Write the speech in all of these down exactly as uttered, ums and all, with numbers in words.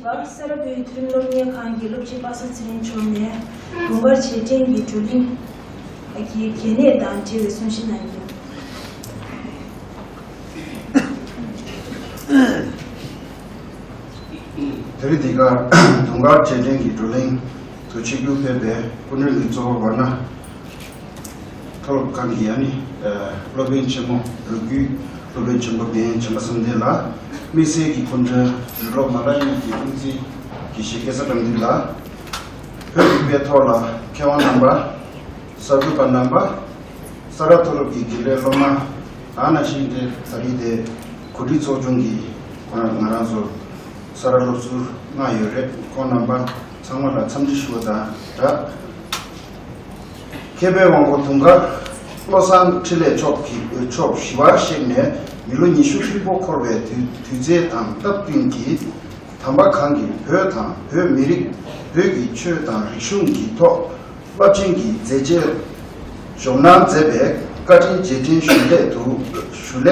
ས་རཱ་བོད་མཐོ་རིམ་སློབ་གཉེར་ཁང་གི་སློབ་སྤྱི་པ་སངས་ཚེ་རིང་མཆོག་ནས་དུང་དཀར་རྗེས་དྲན་གྱི་བགྲོ་གླེང་གི་གལ་གནད་དང་འབྲེལ་བའི་གསུང་བཤད་གནང་རྒྱུ། དེ་རིང་འདི་གར་དུང་དཀར་རྗེས་དྲན་གྱི་བགྲོ་གླེང་དུ་ཆིབས་བསྒྱུར་ཕེབས་པའི་སྐུ་མགྲོན་གྱི་གཙོ་བོ་ཝཱ་ཎ་མཐོ་སློབ་ཁང་གི་ཨ་ནི་སློབ་དཔོན་ཆེན་མོ་ལོ་རྒྱུས་སློབ་དཔོན་ཆེན་པོ་རྒན་བྱམས་པ་བསམ་གཏན་ལགས། དམིགས་བསལ་གྱི་སྐུ་མགྲོན་རིགས་སློབ་མ་ལག་གཉིས་ཀྱི་དབུ་འཛིན་དགེ་བཤེས་སྐལ་བཟང་དགྲ་འདུལ་ལགས། བོད་རིག་པའི་ཐོག་ལ་མཁས་དབང་རྣམ་པ། གསར་འགོད་པ་རྣམ་པ། ས་རཱ་མཐོ་སློབ་ཀྱི་དགེ་ལས་སློབ་མ། ད་ནང་བཞིན་དེ་ད་རེས་དེ་གོ་སྒྲིག་ཚོགས་ཆུང་གི་ཁོང་ང་རང་ཚོ་ས་རཱ་སློབ་ཟུར་ལྔ་ཡོད་རེད། ཁོང་རྣམ་པ་ཚང་མ་ལ་འཚམས་འདྲི་ཞུ་བ་དང་སྦྲགས། མཁས་པའི་དབང་པོ་དུང་དཀར་བློ་བཟང་འཕྲིན་ལས་མཆོག་གིས་མཆོག་ཞི་བར་གཤེགས་ནས་མི་ལོ་ཉི་ཤུ་ཧྲིལ་པོ་འཁོར་བའི་དུས་དུས་ཚེས་དང་སྟབས་བསྟུན་གྱིས། དམ་པ་གང་གིས་བོད་དང་བོད་མི་རིགས། བོད་ཀྱི་ཆོས་དང་རིག་གཞུང་གི་ཐོག་རླབས་ཆེན་གྱི་མཛད་རྗེས་འཇོག་གནང་མཛད་པའི་བཀའ་དྲིན་རྗེས་དྲན་ཞུ་སླད་དུ་ཞུ་སླད་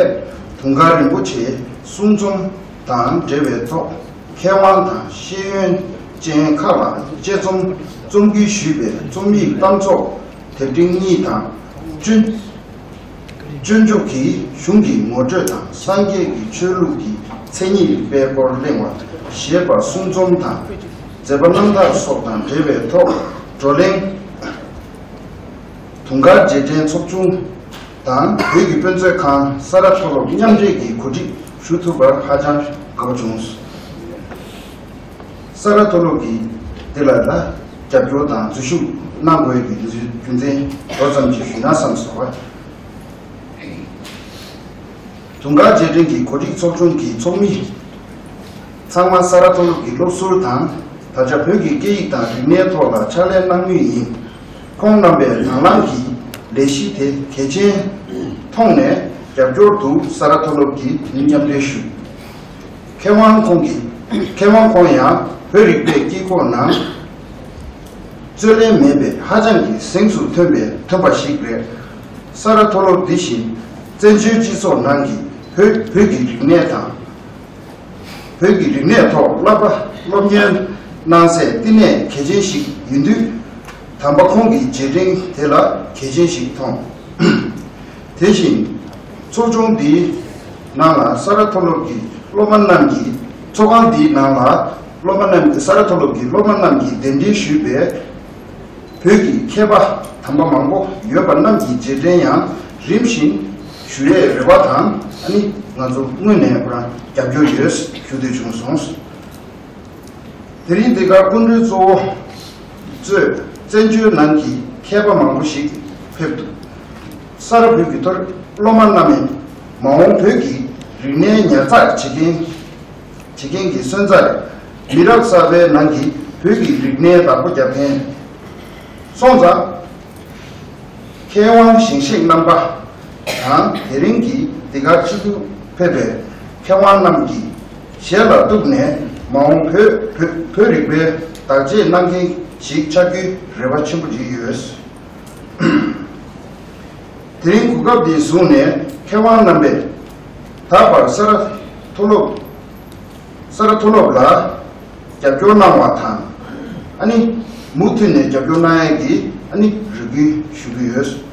དུང་དཀར་རིན་པོ་ཆེའི་གསུང་རྩོམ་དང་འབྲེལ་བའི་ཐོག་མཁས་དབང་དང་ཤེས་ཡོན་ཅན་ཁག་ལ་དཔྱད་རྩོམ་རྩོམ་སྐུལ་ཞུས་པའི་རྩོམ་ཡིག་གཏམ་ཚོགས་དེབ་ཕྲེང་གཉིས་དང་བཅུ། སྤྱོད་འཇུག་གི་གཞུང་གི་ངོ་སྤྲོད་དང་སངས་རྒྱས་ཀྱི་ཆོས་ལུགས་ཀྱི་མཚན་ཉིད་རིག་པའི་སྐོར་གླེང་བ་ཞེས་པ་གསུང་རྩོམ་དང་མཛད་པ་རྣམ་ཐར་སོགས་དང་འབྲེལ་བའི་ཐོག་བགྲོ་གླེང་དུང་དཀར་རྗེས་དྲན་ཚོགས་ཆུང་དང་བོད་ཀྱི་དཔེ་མཛོད་ཁང་ས་རཱ་མཐོ་སློབ་མཉམ་འབྲེལ་གྱིས་གོ་སྒྲིག་ཞུ་ཐུབ་པར་ཧ་ཅང་དགའ་པོ་བྱུང་། ས་རཱ་མཐོ་སློབ་ཀྱིས་འདི་ལ་ལ་རྒྱབ་སྐྱོར་དང་འཛུལ་ཞུགས་གནང་དགོས་ཀྱི་རྒྱུ་མཚན་མདོ་ཙམ་ཞིག་ཞུས་ན་བསམ་སོང་བ། དུང་དཀར་རྗེས་དྲན་གྱི་གོ་སྒྲིག་ཚོགས་ཆུང་གི་ཚོགས་མི་ཚང་མ་ས་རཱ་མཐོ་སློབ་ཀྱི་སློབ་ཟུར་དང་ད་ཆ་བོད་ཀྱི་སྐད་ཡིག་དང་རིག་གནས་ཐོག་ལ་ཕྱག་ལས་གནང་མུས་ཡིན། ཁོང་རྣམ་པས་དང་བླངས་ཀྱིས་ལས་གཞི་དེ་གལ་ཆེན་མཐོང་ནས་རྒྱབ་སྐྱོར་དུ་ས་རཱ་མཐོ་སློབ་ཀྱིས་དེ་མཉམ་འབྲེལ་ཞུ། མཁས་དབང་ཁོང་གིས་མཁས་དབང་ཁོང་ཡང་བོད་རིག་པའི་དཀྱིལ་འཁོར་ནང་རྩོད་ལེན་མེད་པའི་ཧ་ཅང་གི་གཟེངས་སུ་ཐོན་པའི་ཐོན་པ་ཞིག་རེད། ས་རཱ་མཐོ་སློབ་འདི་བཞིན་བཙན་བྱོལ་སྤྱི་ཚོགས་ནང་གི་བོད་བོད་ཀྱི་རིག་གནས་དང་། བོད་ཀྱི་རིག་གནས་ཐོག་བསླབ་པ་སློབ་གཉེར་གནང་སའི་བསྟི་གནས་གལ་ཆེན་ཞིག་ཡིན་དུས། དམ་པ་ཁོང་གི་རྗེས་དྲན་དེ་ལ་གལ་ཆེན་ཞིག་མཐོང་། དེ་བཞིན་ཚོགས་ཆུང་འདིའི་ནང་ལ་ས་རཱ་མཐོ་སློབ་ཀྱི་སློབ་མ་རྣམས་ཀྱིས་ཚོགས་ཁང་འདིའི་ནང་ལ་སློབ་མ་རྣམས་ས་རཱ་མཐོ་སློབ་ཀྱི་སློབ་མ་རྣམས་ཀྱིས་གདན་འདྲེན་ཞུས་པའི་བོད་ཀྱི་མཁས་པ་དམ་པ་མང་པོ་ཡོད་པ་རྣམས་ཀྱི་རྗེས་དྲན་ཡང་རིམ་བཞིན་ཞུ་ཡས་རེ་བ་དང་ཨ་ནི་ང་ཚོ་དངོས་གནས་ཁོ་རང་རྒྱབ་སྐྱོར་ཡོད་ཞུ་འདོད་བྱུང་སོང་། དེ་རིང་འདི་གར་སྐུ་མགྲོན་གཙོ་བོ་གཙོས་བཙན་བྱོལ་ནང་གི་མཁས་པ་མང་པོ་ཞིག་ཕེབས་འདུག་ས་རཱ་བོད་ཀྱི་ཐོག་སློབ་མ་རྣམས་མ་འོངས་བོད་ཀྱི་རིག་གནས་ཉར་ཚགས་བྱེད་མཁན་བྱེད་མཁན་གྱི་སོན་རྩ་རེད། མི་རབས་གསར་པའི་ནང་གི་བོད་ཀྱི་རིག་གནས་བདག་པོ་རྒྱབ་མཁན། སོང་ཙང་། མཁས་དབང་ཞིང་གཤེགས་རྣམ་པ་དང་དེ་རིང་གི་འདི་གར་ཆིབས་བསྒྱུར་ཕེབས་པའི་མཁས་དབང་རྣམས་ཀྱི་ཞལ་ལ་གཏུགས་ནས་མ་འོངས་བོད་བོད་བོད་རིག་པའི་བདག་གཅེས་གནང་མཁན་ཞིག་ཆགས་རྒྱུའི་རེ་བ་ཆེན་པོ་ཅིག་ཡོད། དེ་རིང་གོ་སྐབས་འདི་བཟུང་ནས་མཁས་དབང་རྣམ་པས་ད་བར་ས་རཱ་མཐོ་སློབ་ས་རཱ་མཐོ་སློབ་ལ་རྒྱབ་སྐྱོར་གནང་བ་དང་། ཨ་ནི་མུ་མཐུད་ནས་རྒྱབ་སྐྱོར་གནང་ཡས་ཀྱི་ཨ་ནི་རེ་སྐུལ་ཞུ་གི་ཡོད།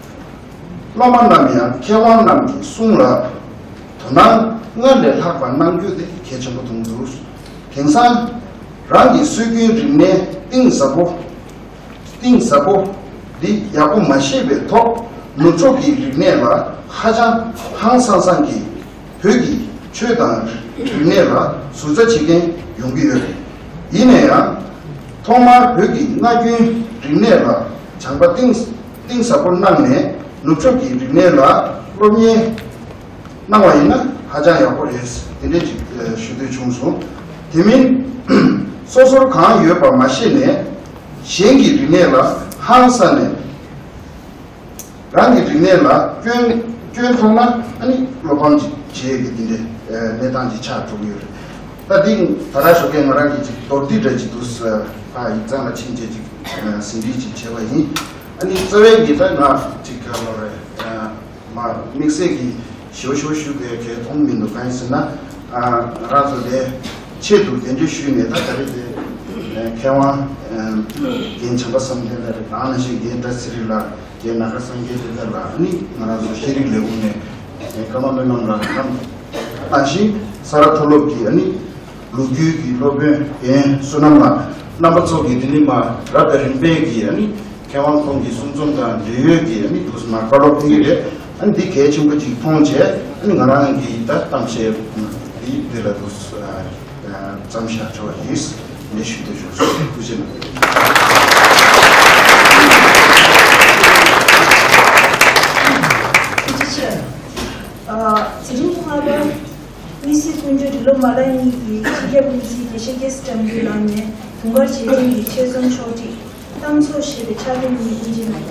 སློབ་མ་རྣམས་ཡང་མཁས་དབང་རྣམས་ཀྱི་གསུང་ལ་དོ་སྣང་སྔར་ལས་ལྷག་པ་གནང་རྒྱུ་དེ་གལ་ཆེན་པོ་མཐོང་འདུག་དེང་སང་རང་གི་སྲོལ་རྒྱུན་རིག་གནས་གཏིང་ཟབ་པོ། གཏིང་ཟབ་པོ་འདི་ཡག་པོ་མ་ཤེས་པའི་ཐོག་ནུབ་ཕྱོགས་ཀྱི་རིག་གནས་ལ་ཧ་ཅང་ཧང་སང་སང་གིས་བོད་ཀྱི་ཆོས་དང་རིག་གནས་ལ་ཟུར་ཟ་བྱེད་མཁན་ཡོང་གི་ཡོད་རེད། ཡིན་ན་ཡང་ཐོག་མར་བོད་ཀྱི་སྔ་རྒྱུན་རིག་གནས་ལ་སྦྱངས་པ་གཏིང་གཏིང་ཟབ་པོ་གནང་ནས་ནུབ་ཕྱོགས་ཀྱི་རིག་གནས་ལ་སློབ་གཉེར་གནང་བ་ཡིན་ན་ཧ་ཅང་ཡག་པོ་རེད། དེ་འདྲས་ཅིག་ཞུ་འདོད་བྱུང་སོང་། དེ་མིན་སོ་སོར་གང་ཡོད་པ་མ་ཤེས་ནས་གཞན་གྱི་རིག་གནས་ལ་ཧང་སངས་ནས་རང་གི་རིག་གནས་ལ་སྐྱོན་སྐྱོན་མཐོང་ན་ཨ་ནི་བློ་ཕམ་ཅིག་བྱེད་ཀྱི་དེ་འདྲས་གནས་སྟངས་ཅིག་ཆགས་འགྲོ་གི་ཡོད་རེད། ད་འདི་ད་ར་ཞོགས་ཀས་ང་རང་གིས་ཅིག་མདོར་བསྡུས་འདྲ་ཅིག་འདུག་ཨ་ཡིག་ཚང་ལ་ཕྱིན་རྗེས་ཅིག་ཟིན་བྲིས་ཅིག་བྱས་པ་ཡིན། ཨ་ནི་རྩ་བའི་འདི་ལྟར་ང་ཅིག་ག་ལོ་རེད། མ་དམིགས་བསལ་གྱི་ཞིབ་ཞིབ་ཞུ་དགོས་གལ་མཐོང་མི་འདུག་གང་ཡིན་ཟེར་ན། ང་རང་ཚོ་ལས་ ཆེད་དུ་གདན་འདྲེན་ཞུས་ནས། ད་ད་རེས་དེ་མཁས་དབང་རྒན་བྱམས་པ་བསམ་གཏན་ལགས་རེད། དེ་ནང་བཞིན་རྒན་བཀྲ་ཚེ་རིང་ལགས། རྒན་ནཱ་ག་སངས་རྒྱས་བསྟན་དར་ལགས། ཨ་ནི་ང་རང་ཚོ་ཤེས་རིག་ལས་ཁུངས་ནས་རྒན་ཀརྨ་སྨོན་ལམ་ལགས། ནང་བཞིན་ས་རཱ་མཐོ་སློབ་ཀྱི་ཨ་ནི་ལོ་རྒྱུས་ཀྱི་སློབ་དཔོན་རྒན་བསོད་ནམས་ལགས། རྣམ་པ་ཚོ་གིས་དེ་ནི་མ་རབ་དང་རིམ་པས་ཀྱི་ཨ་ནི་མཁས་དབང་ཁོང་གི་གསུང་རྩོམ་དང་འབྲེལ་ཡོད་ཀྱི་ཨ་ནི་དུ་མ་བཀའ་སློབ་ཕུལ་གྱི་རེད། ཨ་ནི་འདི་གལ་ཆེན་པོ་ཅིག་མཐོང་བྱས། ཨ་ནི་ང་རང་གི་ད་གཏམ་བཤད་འདི་འདི་ལ་དུ་མཚམས་བཞག་ཆོག་ཡིན། ནས་ཞུ་དོན་ཞུ། ཐུགས་རྗེ་གནང་། ཐུགས་རྗེ་ཆེ། ཨ། ཚེ་རིང་ལྷུན་གྲུབ། དམིགས་བསལ་ཀུན་སྤྱོད་རིག་སློབ་མ་ལག་གཉིས་ཀྱི་སྤྱི་ཁྱབ་དབུ་འཛིན་དགེ་བཤེས་སྐྱབས་སུ་དྲང་རྒྱུ་ལགས་ནས་དུང་དཀར་རྗེས་དྲན་གྱི་ཆེད་རྩོམ་ཕྱོགས་སྒྲིག་གཏམ་ཚོགས་ཞེས་པའི་ཕྱག་དེབ་གཉིས་སྙན་འབུལ་གནང་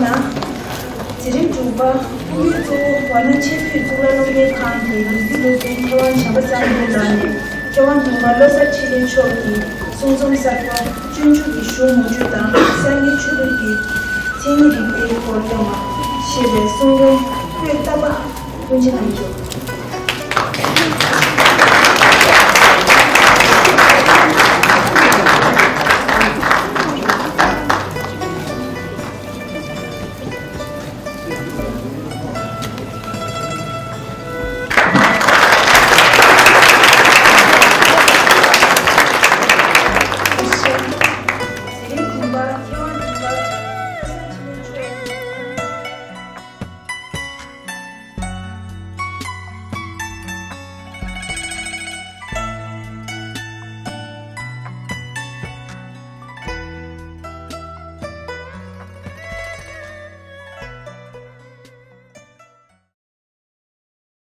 ཡོད། ཚེ་རིང་དྲུག་པ། ཕུལ་ཡུལ་གཙོ་བོ་ཝཱ་ཎ་ཆེས་མཐོའི་གཙུག་ལག་སློབ་གཉེར་ཁང་གི་ལོ་རྒྱུས་སློབ་དཔོན་མཁས་དབང་བྱམས་པ་བསམ་གཏན་ལགས་ནས། མཁས་དབང་དུང་དཀར་བློ་གསར་འཕྲིན་ལས་མཆོག་གི་གསུང་རྩོམ་གསར་པ་སྤྱོད་འཇུག་གི་གཞུང་ངོ་སྤྲོད་དང་། སངས་རྒྱས་ཆོས་ལུགས་ཀྱི་མཚན་ཉིད་རིག་པའི་སྐོར་གླེང་བ་ཞེས་པའི་གསུང་རྩོམ་པོད་ལྔ་པ་སྐུ་འཆད་གནང་རྒྱུ།